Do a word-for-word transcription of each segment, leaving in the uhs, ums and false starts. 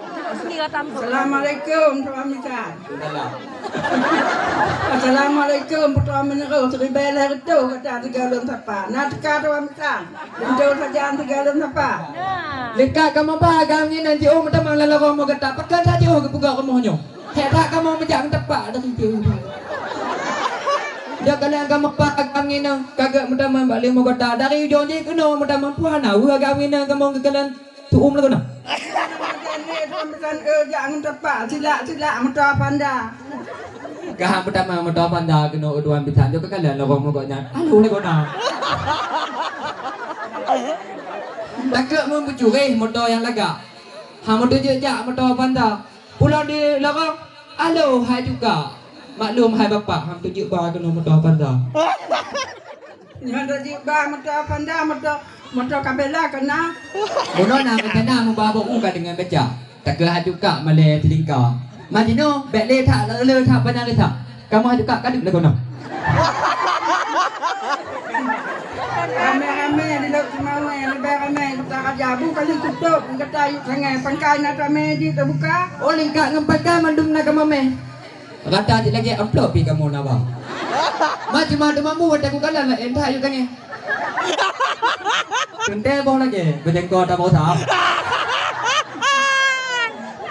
Assalamualaikum, Tuan Bisan. Assalamualaikum, Putroe Meunurot, siribèe lhèe reutôh gata teuga lôn sapa. Na teuka Tuan Bisan, linto sajan teuga lôn sapa. Leukat kamoe ba agam ngieng jiôh meutamong lam lorong rumoh gata, pakon that jiôh geupeugah rumoh nyoe. Hék that kamoe meujak meuteumpat dari jiôh. Dak kalon kamoe ba agam ngieng ka geuet meutamong bak lé rumoh gata, dari ujong jih keunoe meutamong puih hana weueh agam ngieng kamoe geukalon. Tu'um lagoe na. Tuan Bisan, eh, jak ngon teumpat, silak-silak moto Panda. Ka han peutamong moto Panda keunoe Tuan Bisan, jok keukalon lorong rumoh gobnyan. Alu lagoe na. Takot meubeucureh moto nyang lagak. Ha, moto jeuet jak moto Panda. Pulang di lorong, alu hai juga. Maklum hai bapak, han teujeut ba keunoe moto Panda. Nyan teujeut ba moto Panda, moto, moto Kabela keu na. Bunoe na rencana meuba boh u ka deungon beca. Takeu hai juga malèe teulingka. Majinoe, bèk lé that le that panyang lé that. Kamoe hai juga kadeuek lagoe na. Ramé-ramé di Lhokseumawe, leubeh ramé di Kutaraja. Bu kali kutôp, gata yue sangè. Pangkai na ramé jih teubuka. Oh, lingka ngon pangkai mandum na kamoe mè. Rata jih lagèe amplop pih kamoe na ba. Ma cuma teumambu watèe kukalon laén that yue tangè. Teuntèe boh lagèe beujangko taboh sa.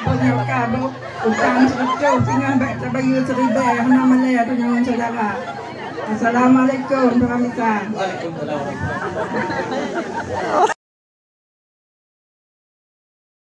Banyak ka boh utang seureutôh singoh bèk tabayeue siribèe hana malèe tanyoe syedara. Assalamualaikum, Tuan Bisan. Waalaikumsalam.